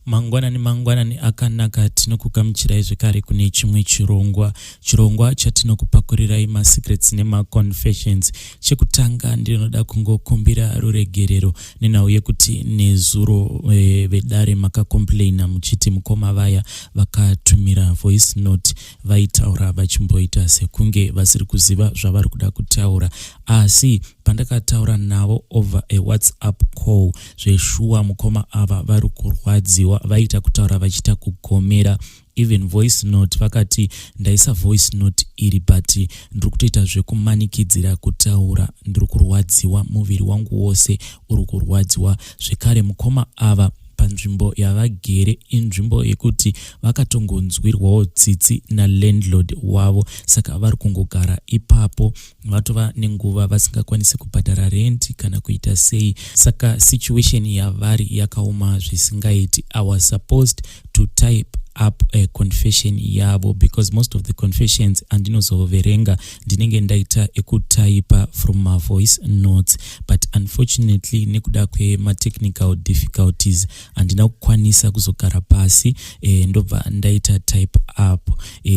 Mangwanani mangwanani akanaka, tinokugamuchirai zvekare kune chimwe chirongwa, chirongwa chatinokupakurirai masecrets nemaconfessions. Chekutanga ndinoda kungokumbira ruregerero nenhau yekuti nezuro vedare makacomplaina muchiti mukoma vaya vakatumira voice note vaitaura vachimboita sekunge vasiri kuziva zvavari kuda kutaura, asi pandakataura navo over a WhatsApp call, zveshuwa mukoma ava vari kurwadziwa, vaita kutaura vachiita kugomera. Even voice note vakati ndaisa voice note iri, but ndiri kutoita zvekumanikidzira kutaura, ndiri kurwadziwa, muviri wangu wose uri kurwadziwa. Zvekare mukoma ava panzvimbo yavagere inzvimbo yekuti vakatongonzwirwawo tsitsi nalandlord wavo, saka vari kungogara ipapo, vatova nenguva vasingakwanisi kubhadhara rent kana kuita sei, saka situation yavari yakaoma zvisingaiti. I was supposed to type up a confession yavo because most of the confessions andinozoverenga ndinenge ndaita ekutaipa from my voice notes, but unfortunately nekuda kwematechnical difficulties handina kukwanisa kuzogara pasi ndobva ndaita type up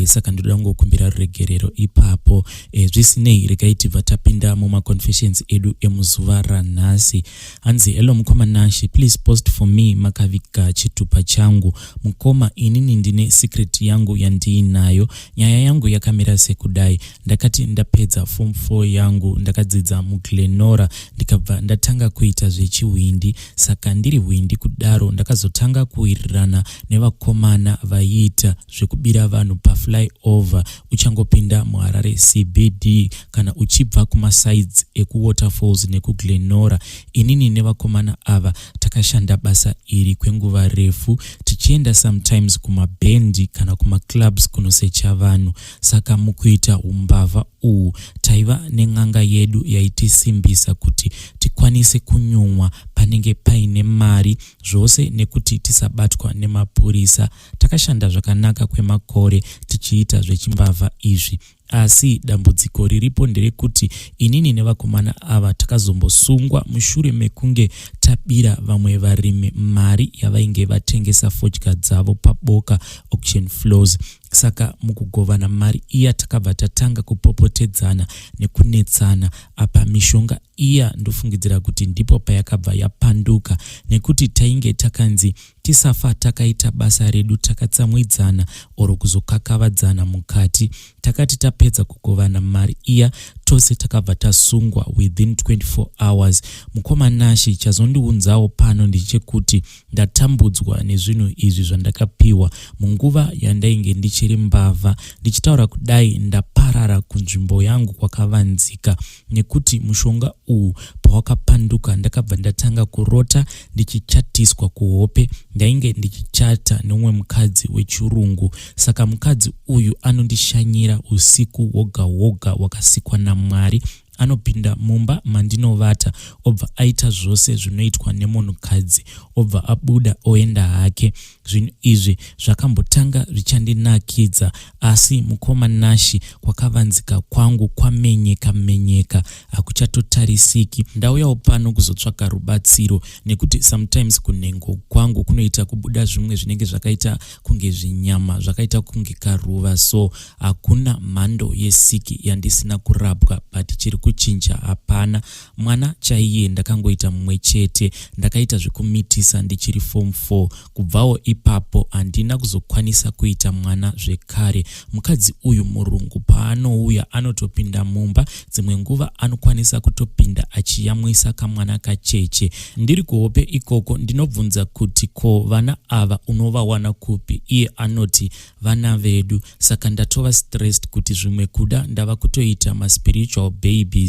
saka ndoda kungokumbira ruregerero ipapo. Zvisinei, regai tibva tapinda mumaconfessions edu emuzuva ranhasi. Hanzi, "Hello mukoma Nashi, please post for me, makaviga chitupa changu. Mukoma, inini ndine secret yangu yandiinayo. Nyaya yangu yakamira sekudai: ndakati ndapedza form 4 yangu, ndakadzidza muGlenora, ndikabva ndatanga kuita zvechihwindi. Saka ndiri hwindi kudaro, ndakazotanga kuwirirana nevakomana vaiita zvekubira vanhu paflyover uchangopinda muHarare CBD kana uchibva kumasides ekuWaterfalls nekuGlenora. Inini nevakomana ava takashanda basa iri kwenguva refu, tichienda sometimes kumabhendi kana kumaclubs kunosecha vanhu. Saka mukuita umbavha uhu taiva nen'anga yedu yaitisimbisa kuti tikwanise kunyumwa panenge paine mari, zvose nekuti tisabatwa nemapurisa. Takashanda zvakanaka kwemakore tichiita zvechimbavha izvi, asi dambudziko riripo nderekuti inini nevakomana ava takazombosungwa mushure mekunge tabira vamwe varimi mari yavainge vatengesa fodya dzavo paBoka auction floors. Saka mukugovana mari iya takabva tatanga kupopotedzana nekunetsana. Apa mishonga iya ndofungidzira kuti ndipo payakabva yapanduka, nekuti tainge takanzi tisafa takaita basa redu takatsamwidzana or kuzokakavadzana mukati. Takati tapedza kugovana mari iya, tose takabva tasungwa within 24 hours. Mukoma Nashi, chazondiunzawo pano ndechekuti ndatambudzwa nezvinhu izvi zvandakapiwa munguva yandainge ndichiri mbavha. Ndichitaura kudai ndaparara kunzvimbo yangu kwakavanzika, nekuti mushonga uwu pawakapanduka ndakabva ndatanga kurota ndichichatiswa kuhope. Ndainge ndichichata neumwe mukadzi wechirungu. Saka mukadzi uyu anondishanyira usiku woga woga wakasikwa naMwari. Anopinda mumba mandinovata, obva aita zvose zvinoitwa nemunhukadzi, obva abuda oenda hake. Zvinhu izvi zvakambotanga zvichandinakidza, asi mukoma Nashi, kwakavanzika kwangu kwamenyeka menyeka, hakuchatotarisiki. Ndauyawo pano kuzotsvaka rubatsiro nekuti sometimes kunhengo kwangu kunoita kubuda zvimwe zvinenge zvakaita kunge zvinyama, zvakaita kunge karuva. So hakuna mhando yesiki yandisina kurapwa, but chiri kuchinja hapana. Mwana chaiye ndakangoita mumwe chete, ndakaita zvekumitisa ndichiri form 4. Kubvawo ipapo handina kuzokwanisa kuita mwana zvekare. Mukadzi uyu murungu, paanouya anotopinda mumba, dzimwe nguva anokwanisa kutopinda achiyamwisa kamwana kacheche. Ndiri kuhope ikoko ndinobvunza kuti ko vana ava unovawana kupi? Iye anoti vana vedu. Saka ndatova stressed kuti zvimwe kuda ndava kutoita maspiritual babies.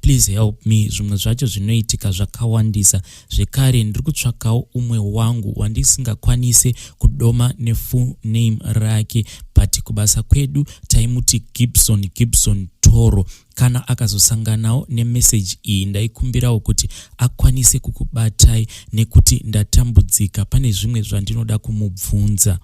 Please help me, zvimwe zvacho zvinoitika zvakawandisa. Zvekare ndiri kutsvakawo umwe wangu wandisingakwanise kudoma nefull name rake, but kubasa kwedu taimuti Gibson, Gibson Toro. Kana akazosanganawo nemeseji iyi, ndaikumbirawo kuti akwanise kukubatai nekuti ndatambudzika, pane zvimwe zvandinoda kumubvunza."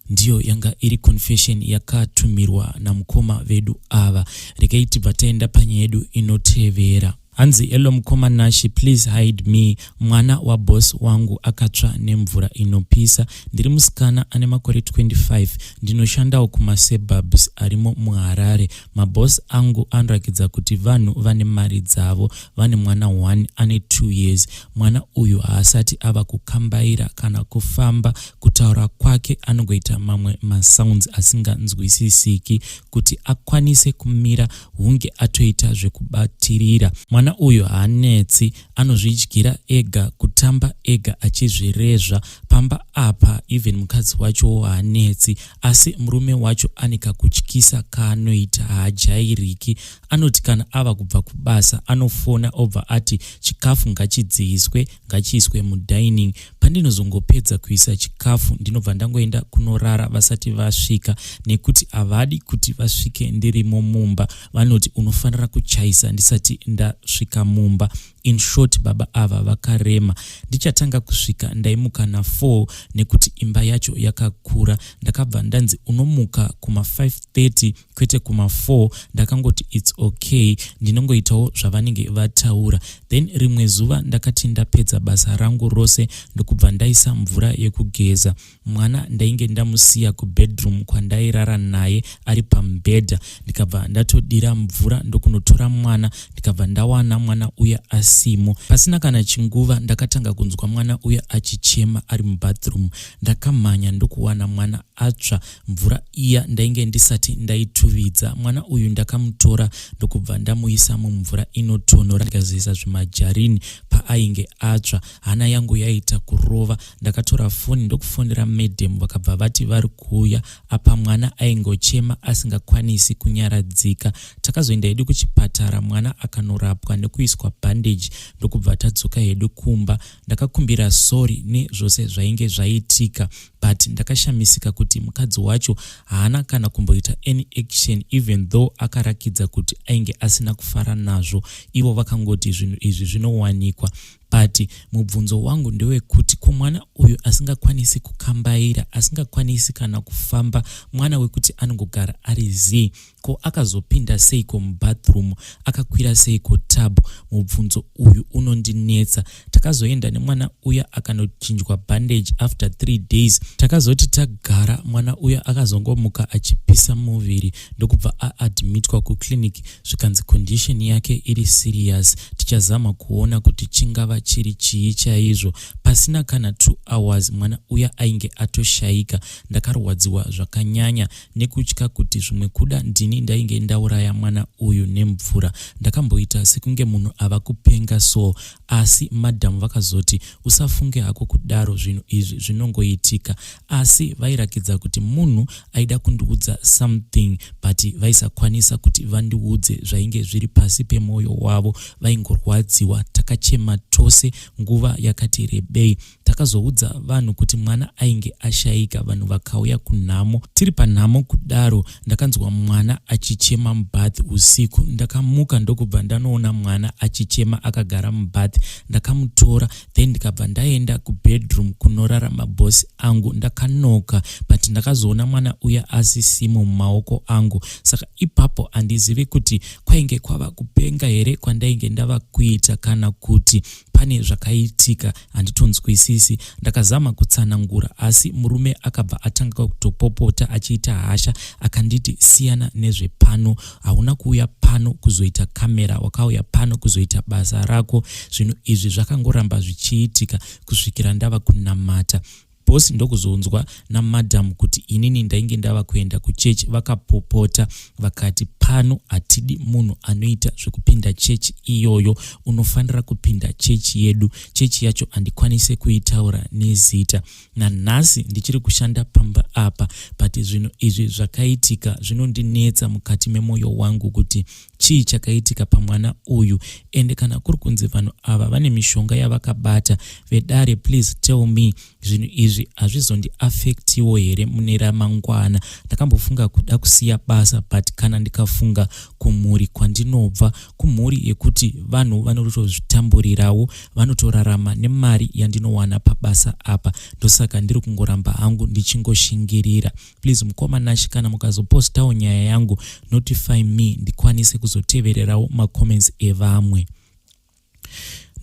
Ndiyo yanga iri confession yakatumirwa namukoma vedu ava. Regai tibva taenda panyaya yedu inotevera. Hanzi hello mukoma Nashi, please hide me. Mwana waboss wangu akatsva nemvura inopisa. Ndiri musikana ane makore 25, ndinoshandawo kumasuburbs arimo muHarare. Maboss angu anorakidza kuti vanhu vane mari dzavo. Vane mwana 1 ane 2 years. Mwana uyu haasati ava kukambaira kana kufamba. Kutaura kwake anongoita mamwe masounds asinganzwisisiki. Kuti akwanise kumira hunge atoita zvekubatirira. Mwana uyu haanetsi, anozvidyira ega, kutamba ega achizvirezva. Pamba apa even mukadzi wachowo haanetsi, asi murume wacho ane kakutyisa kaanoita, haajairiki. Anoti kana ava kubva kubasa anofona obva ati chikafu ngachidziiswe, ngachiiswe mudining. Pandinozongopedza kuisa chikafu ndinobva ndangoenda kunorara vasati vasvika, nekuti havadi kuti vasvike ndirimo mumba. Vanoti unofanira kuchaisa ndisati ndasvika mumba. In short, baba ava vakarema. Ndichatanga kusvika ndaimuka na4 nekuti imba yacho yakakura. Ndakabva ndanzi unomuka kuma5:30 kwete kuma4. Ndakangoti it's okay, ndinongoitawo zvavanenge vataura. Then rimwe zuva ndakati ndapedza basa rangu rose ndokubva ndaisa mvura yekugeza. Mwana ndainge ndamusiya kubedroom kwandairara naye ari pamubhedha. Ndikabva ndatodira mvura ndokunotora mwana, ndikabva ndawana mwana uya asimo. Pasina kana chinguva ndakatanga kunzwa mwana uya achichema ari mubathroom. Ndakamhanya ndokuwana mwana atsva. Mvura iya ndainge ndisati ndaituvidza. Mwana uyu ndakamutora ndokubva ndamuisa mumvura inotonhora, ndikazoisa zvimajarini paainge atsva. Hana yangu yaita kurova. Ndakatora foni ndokufonera madam, vakabva vati vari kuuya. Apa mwana aingochema asingakwanisi kunyaradzika. Takazoenda hedu kuchipatara, mwana akanorapwa nekuiswa bandage, ndokubva tadzoka hedu kumba. Ndakakumbira sorry nezvose zvainge zvaitika, but ndakashamisika kuti mukadzi wacho haana kana kumboita any action, even though akarakidza kuti ainge asina kufara nazvo. Ivo vakangoti zvinhu izvi zvinowanikwa. But mubvunzo wangu ndewekuti kumwana uyu asingakwanisi kukambaira, asingakwanisi kana kufamba, mwana wekuti anongogara ari zii, ko akazopinda seiko mubathroom? Akakwira seiko tub? Mubvunzo uyu unondinetsa. Takazoenda nemwana uya akanochinjwa bandage after 3 days. Takazoti tagara, mwana uya akazongomuka achipisa muviri ndokubva aadmitwa kuclinic, zvikanzi condition yake iri serious, tichazama kuona kuti chingava chiri chii chaizvo. Pasina kana 2 hours mwana uya ainge atoshayika. Ndakarwadziwa zvakanyanya nekutya kuti zvimwe kuda ndini ndainge ndauraya mwana uyu nemvura. Ndakamboita sekunge munhu ava kupenga so, asi madhamu vakazoti usafunge hako kudaro, zvinhu izvi zvinongoitika. Asi vairakidza kuti munhu aida kundiudza something, but vaisakwanisa kuti vandiudze zvainge zviri pasi pemwoyo wavo. Vaingorwadziwa. Takachema tose nguva yakati rebei. Takazoudza vanhu kuti mwana ainge ashayika. Vanhu vakauya kunhamo. Tiri panhamo kudaro, ndakanzwa mwana achichema mubath usiku. Ndakamuka ndokubva ndanoona mwana achichema akagara mubath. Ndakamutora, then ndikabva ndaenda kubedroom kunorara mabhosi angu. Ndakanoka, but ndakazoona mwana uya asisimo mumaoko angu. Saka ipapo handizivi kuti kwainge kwava kupenga here kwandainge ndava kuita kana kuti pane zvakaitika, handitonzwisisi. Ndakazama kutsanangura, asi murume akabva atanga kutopopota achiita hasha. Akanditi siyana nezvepano, hauna kuuya pano kuzoita kamera, wakauya pano kuzoita basa rako. Zvinhu izvi zvakangoramba zvichiitika kusvikira ndava kunamata. Bhosi ndokuzonzwa namadhamu kuti inini ndainge ndava kuenda kuchechi. Vakapopota vakati pano hatidi munhu anoita zvekupinda chechi iyoyo, unofanira kupinda chechi yedu. Chechi yacho handikwanisi kuitaura nezita. Nanhasi ndichiri kushanda pamba apa, but zvinhu izvi zvakaitika zvinondinetsa mukati memwoyo wangu kuti chii chakaitika pamwana uyu. Ende kana kuri kunzi vanhu ava vane mishonga yavakabata, vedare, please tell me, zvinhu izvi hazvizondiafektiwo here mune ramangwana? Ndakambofunga kuda kusiya basa, but kana ndikafunga kumhuri kwandinobva, kumhuri yekuti vanhu vanotozvitamburirawo, vanotorarama nemari yandinowana pabasa apa, ndosaka ndiri kungoramba hangu ndichingoshingirira. Please mukoma Nashi, kana mukazopostawo nyaya yangu, notify me ndikwanise kuzotevererawo macomments evamwe.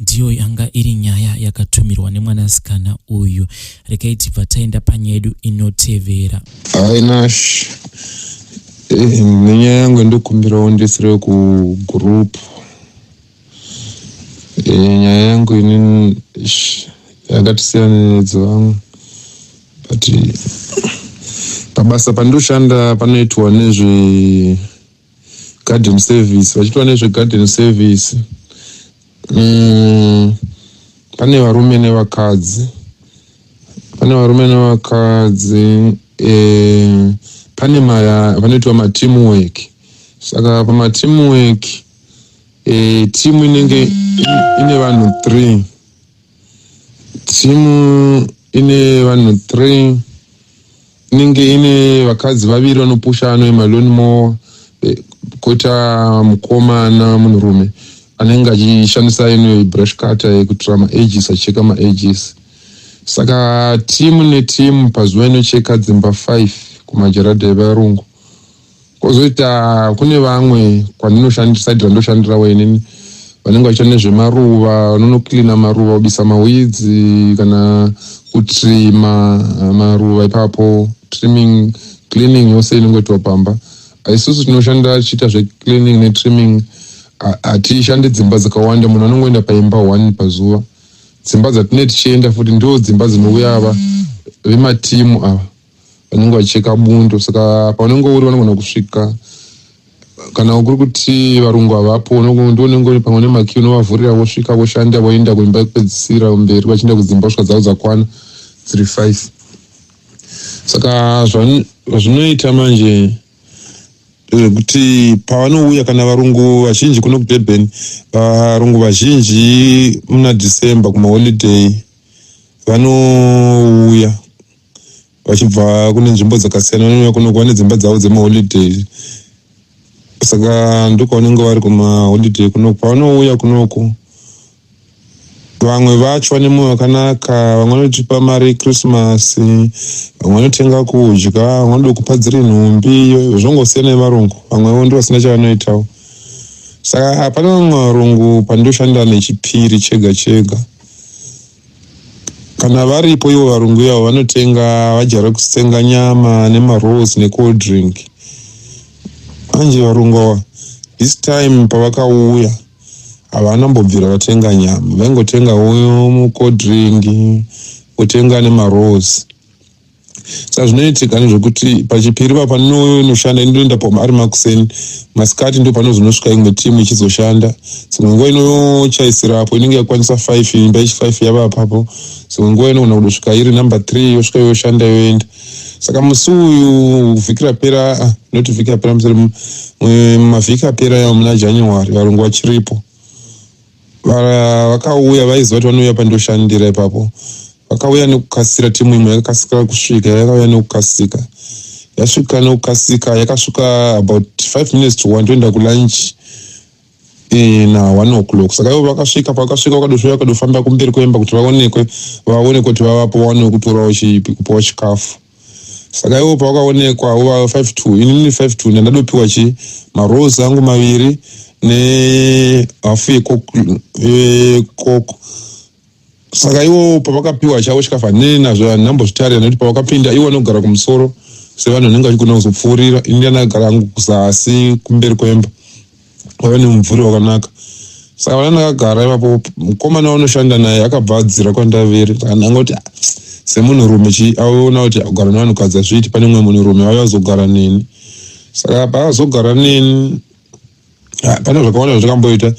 Ndiyo yanga iri nyaya yakatumirwa nemwanasikana uyu. Regai tibva taenda panyaya yedu inotevera. Hi Nash, nenyaya yangu ndokumbirawo ndisire kugroup. Nyaya yangu ini yakatisiyana nedzevamwe, but pabasa pandoshanda panoitwa nezve garden service. Vachiitwa nezvegarden service, pane varume nevakadzi, pane varume nevakadzi. Pane maya panoitwa mateamwork. Saka pamateamwork, timu inenge ine vanhu 3, timu ine vanhu 3, inenge ine vakadzi vaviri vanopusha ano emalawn mower, koita mukomana munhurume anenge achishandisa ino brush cutter yekutora maedges, achicheka maedges. Saka timu netimu pazuva inocheka dzimba 5 kumajaradha evarungu. Kwozoita kune vamwe kwandinoshandisa, side randoshandirawo inini, vanenge vachiita nezvemaruva, vanonocleana maruva, kubisa maweeds kana kutrima maruva ipapo, trimming, cleaning yose inongoitwa pamba. Isusu tinoshanda tichiita zvecleaning netrimming, hatishandi dzimba dzakawanda. Munhu anongoenda paimba one pazuva. Dzimba dzatinee tichienda futi ndo dzimba dzinouya ava vematimu ava vanenge vachicheka bundo. Saka paunenge uri, vanogona kusvika kana kuri kuti varungu havapo, ndonenge pamwe nemaki unovavhurira, vosvika, voshanda, voenda kuimba yekupedzisira mberi, vachienda kudzimba kusvika dzavo dzakwana dziri 5. Saka zvazvinoita manje ndezvekuti pavanouya, kana varungu vazhinji kuno kuDurban, varungu vazhinji muna December kumaholiday vanouya vachibva kune nzvimbo dzakasiyana, vanouya kuno vane dzimba dzavo dzemaholiday. Saka ndokwavanenge vari kumaholiday kunoku. Pavanouya kunoku, vamwe vacho vane mwoyo wakanaka, vamwe vanotipa mari yechristmas, vamwe vanotenga kudya, vamwe vanoda kupa dziri nhumbi, zvongosiyana nevarungu. Vamwewo ndo vasina chavanoitawo. Saka pane vamwe varungu pandoshanda nechipiri chega chega, kana varipo ivo varungu ivavo, vanotenga, vajara kusenga nyama nemarolls necold drink. Manje varungu ava this time pavakauya havana mbobvira vatenga nyama, vaingotenga uyo cold drink, votenga nemarolls. Saka zvinoitika nezvekuti pachipiri pa panonoshanda, inoenda ari makuseni, masikati ndo panozonosvika imwe timu ichizoshanda. Dzimwe nguva inochaisirapo inenge yakwanisa 5, imba ichi 5 yava apapo. Dzimwe nguva inogona kudosvika iri number 3, yosvika, yoshanda, yoenda. Saka musi uyu, vhiki rapera, noti vhiki rapera, museri mavhiki apera yawo muna January, varungu vachiripo, vakauya, vaiziva kuti vanouya pandoshandira ipapo. Vakauya nekukasira, timu imwe yakakasika kusvika, yakauya nekukasika, yasvika nekukasika, yakasvika about 5 minutes to 1, toenda kulunch na 1 o'clock. Saka ivo vakasvika, pavakasvika vakadosvika, vakadofamba kumberi kwemba kuti vaonekwe, vaone kuti vavapo, vaone kutorawo kupiwa chikafu. Saka ivo pavakaonekwa uva 5 to, inini 5 to ndandadopiwa chi marolls angu maviri nehafu yeCoke. Saka ivo pavakapiwa chavo chikafu, handinei nazvo, handinambozvitarira, nekuti pavakapinda ivo vanogara kumusoro sevanhu vanenge vachigona kuzopfuurira. Ini ndandagara hangu kuzasi kumberi kwemba kwaiva nemumvuri wakanaka. Saka vana ndakagara ipapo, mukomana wanoshanda naye akabva adzira kwandaveri. Saka ndangoti, "Ah, semunhurume chi aona kuti kugara nevanhukadzi hazviiti, pane mumwe munhurume auya azogara neni." Saka paazogara neni, ah, pane zvakawanda zvatakamboita.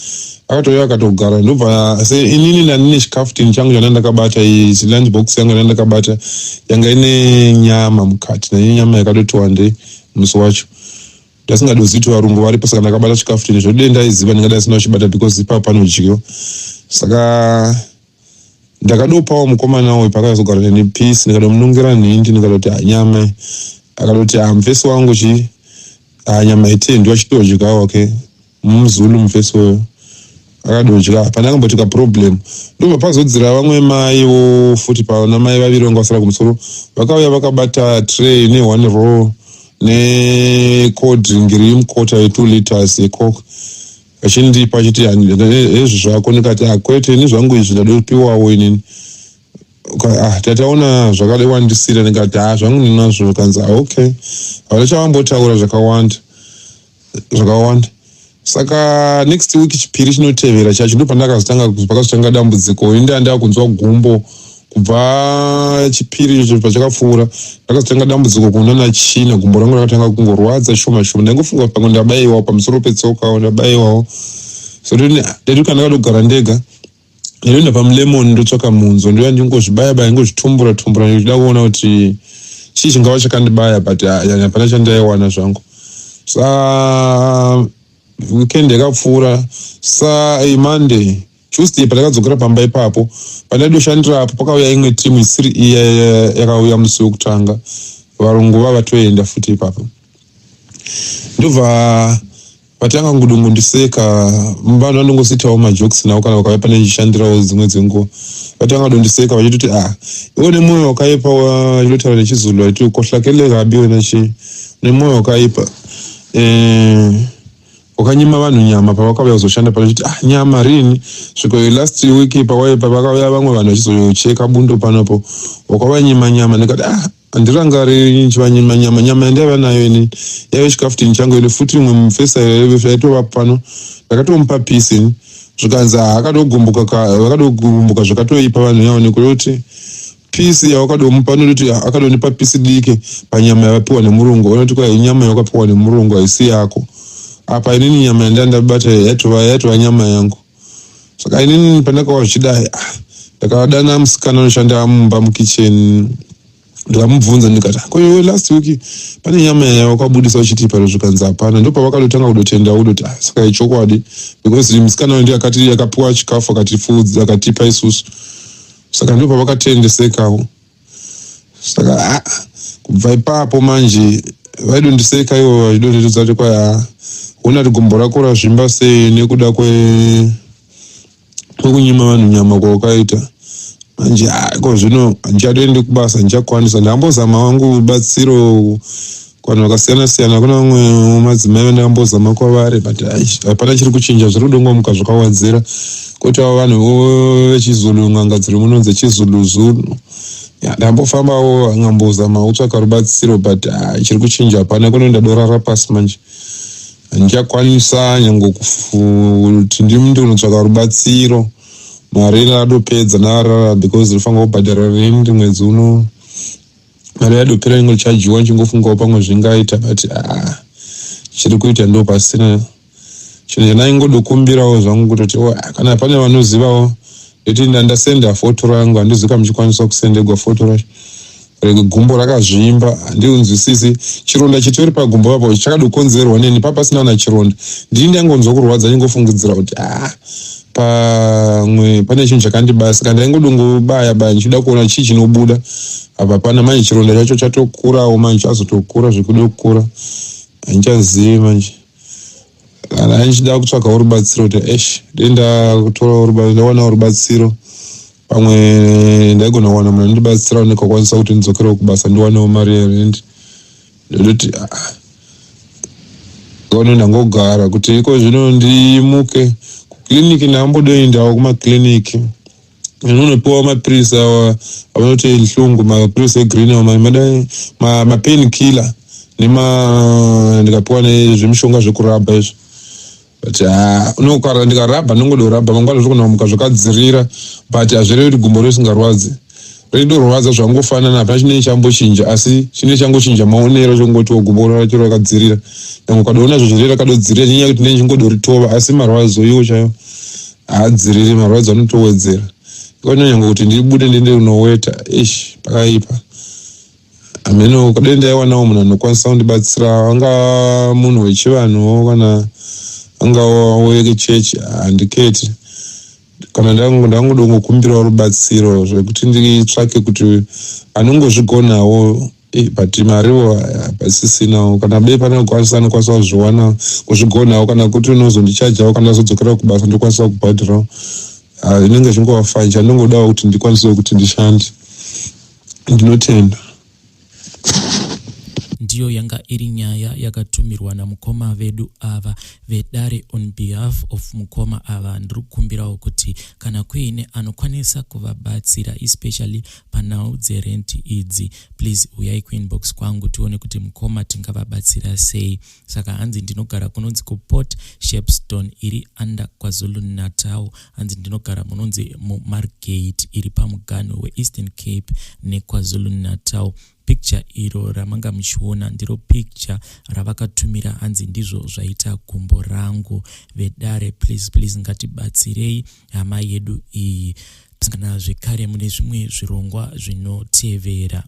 Akatouya akatogara, ndobva se inini ndandine chikafutini changu chandanga ndakabata, lunch box yangu yandanga ndakabata yanga ine nyama mukati, naine nyama yakatoti wandei. Musi wacho ndasingadozivi kuti varungu varipo, saka ndakabata chikafutini. Zvodei ndaiziva, ndingadai sina kuchibata because ipapo panodyiwa. Saka ndakadopawo mukomana uyu paakazogara neni peace, ndikadomunongera nhindi, ndikatoti, "Ah, nyama." Akatoti, "Ah, mufesi wangu chi, ah, nyama itendi." Wachitodyawo, okay, muZulu mufesi uyo akadodya, hapana kambotika problem. Ndobva pazodzira vamwe maiwo futi, pana mai vaviri vanga vasara kumusoro, vakauya vakabata tray ne1 roll necold drink iri mukota ye2 liters yeCoke. Vachindipa vachiti hezvi zvako, ndikati akwete, ah, ini zvangu izvi ndadopiwawo inini. Ah, tataona zvakadewandisira, ndikati ha, zvangu ndinazvo. Kanzi ah, okay, havana chavambotaura zvakawanda zvakawanda. Saka next week, Chipiri chinotevera chacho, ndo pandakazotanga, pakazotanga dambudziko. Ini ndaa kunzwa gumbo kubva Chipiri icho pachakapfuura. Ndakazotanga dambudziko kunana China, gumbo rangu rakatanga kungorwadza shoma shoma. Ndaingofunga pamwe ndabayiwawo pamusoro petsokawo, ndabayiwawo. So ndati kana ndakadogara ndega, ndinoenda pamulemon, ndotsvaka munzo, ndoya ndingozvibaya baya, ngozvitumbura tumbura, ndichida kuona kuti chii chingava chakandibaya, but hapana chandaiwana zvangu. Sa weekend yakapfuura, sa Monday, Tuesday, pandakadzokera pamba ipapo pandaidoshandirapo, pakauya imwe timu isiri iya yakauya musi wekutanga. Varungu vavatoenda futi ipapo, ndobva vatanga kudongondiseka. Vanhu vanongositawo majokes navo kana vakauya pane ndichishandirawo. Dzimwe dzenguva vatanga kudondiseka vachitoti, "Ah, iwe nemwoyo wakaipa," vachitotaura nechiZulu vachiti, "Khohlakele kabi wena, chi nemwoyo wakaipa, wakanyima vanhu nyama pavakauya kuzoshanda pano." Chiti, "Ah, nyama rini? Sviko last week pavakauya vamwe vanhu vachizocheka bundo panopo, wakavanyima nyama." Ndikati, "Ah, handirangari nchivanyima nyama. Nyama yandaiva nayo ini yaive chikafu tini changu ine futi imwe mufesa yaitova pano, ndakatomupa piece ini." Zvikanzi akadogumbuka, vakadogumbuka zvakatoipa vanhu yavo, nekuti piece yawakadomupa, unototi akadonipa piece diki panyama yavapiwa nemurungu. Unoti kwa nyama yawakapiwa nemurungu haisi yako. Apa inini nyama yandandabata yatova nyama yangu. Saka inini pandakawa zvichidai, ah, ndakadana musikana anoshanda mumba mukicheni, ndikamubvunza ndikati, "Ko iwe, last week pane nyama yawakabudisa uchitipa?" Zvikanzi hapana. Ndopavakadotanga kudotenda kudoti, "Ah, saka ichokwadi," because musikana uyu ndiye akati akapiwa chikafu, akatifudza, akatipa isusu. Saka ndopavakatendesekawo. Saka ah, kubva ipapo manje vaidondiseka ivo, vachidonditudza kuti kwaya ona kuti gumbo rako razvimba sei nekuda kwekunyima vanhu nyama kwawakaita. Manje ko zvino handichatoendi kubasa, handichakwanisa. Ndambozama wangu rubatsiro kuvanhu vakasiyana siyana, kuna vamwe madzimai vandakambozama kwavari, but hapana chiri kuchinja, zviri kudongomuka zvakawadzira. Koitawo vanhu vechiZulu, n'anga dziri muno dzechiZulu-Zulu, ndambofambawo, ngambozama kutsvaka rubatsiro, but chiri kuchinja hapana. Kuno ndadorara pasi manje, handichakwanisa nyange kuti ndinotsvaka rubatsiro. Mari ndadopedza narara, because ndinofanira kubhadhara rendi mwedzi uno. Mari yadopera, ingochajiwa, nchingofungawo pamwe zvingaita, but ah, chiri kuita ndo pasina. Chinhu chandaingodokumbirawo zvangu kutoti, oh, kana pane vanozivawo, ndoti ndasenda foto rangu. Handizivi kana muchikwanisa kusendegwa foto racho gumbo rakazvimba. Handiunzwisisi chironda chitori pagumbo papo chakadokonzerwa neni papasina na chironda. Ndini ndangonzwa kurwadza, ndingofungidzira kuti ah, pamwe pane chinhu chakandibaya, saka ndaingodongobaya baya ndichida kuona chii chinobuda apa. Pana manje chironda chacho chatokurawo manje, chazotokura zvekuda kukura, handichazivi manje. Kana ndichida kutsvagawo rubatsiro kuti esh, dei ndakutorawo, ndawanawo rubatsiro, pamwe ndaigona kuwana munhu anondibatsirawo, ndikakwanisa kuti ndidzokerewo kubasa, ndiwanewo mari yerendi. Ndototi ah, ono ndangogara kuti iko zvino ndimuke kukliniki. Ndambodoendawo kumakliniki, unopiwa mapirisi awa avanoti nhlungu, mapirisi egreen awa, madai mapain killer, nema ndikapiwa nezvimishonga zvekurabha izvo, but ha, unokara ndikarabha, ndinongodorabha, mangwana zviri zvakadzirira, but hazvirevi kuti gumbo risingarwadzi, rindorwadza zvangofanana. Hapana chinenge chambochinja, asi chinenge changochinja maonero, chongotiwo gumbo racho rakadzirira. Nyange ukadoona zvo zviri rakadodzirira, nenyaya yekuti ndinenge chingodoritova, asi marwadzo iwo chaiwo haadziriri, marwadzo anotowedzera. Ikononyange kuti ndibude ndiende kunoweta, ish, pakaipa. Hameno dai ndaiwanawo munhu anokwanisa kundibatsira, anga munhu wechivanhuwo kana angawo wechechi, handiketi. Kana ndangodongokumbirawo rubatsiro zvekuti nditsvake kuti anongozvigonawo, but mariwo hapasisinawo. Kana bei panokwanisa, anokwanisa kuzviwana, kuzvigonawo, kana kuti unozondichajawo kana ndazodzokera kubasa, ndokwanisa kubhadhirawo, inenge zvingova fine. Chandongodawo kuti ndikwanisewo kuti ndishande. Ndinotenda. Ndiyo yanga iri nyaya yakatumirwa namukoma vedu ava vedare. On behalf of mukoma ava, ndiri kukumbirawo kuti kana kuine anokwanisa kuvabatsira, especially panhau dzerenti idzi, please uyai kuinbox kwangu tione kuti mukoma tingavabatsira sei. Saka hanzi ndinogara kunonzi kuPort Shepstone, iri under KwaZulu Natal. Hanzi ndinogara munonzi muMargate, iri pamuganho weEastern Cape neKwaZulu Natal. Picture iro ramanga muchiona ndiro picture ravakatumira. Hanzi ndizvo zvaita gumbo rangu. Vedare, please, please, ngatibatsirei hama yedu iyi. Kana zvekare mune zvimwe zvirongwa zvinotevera.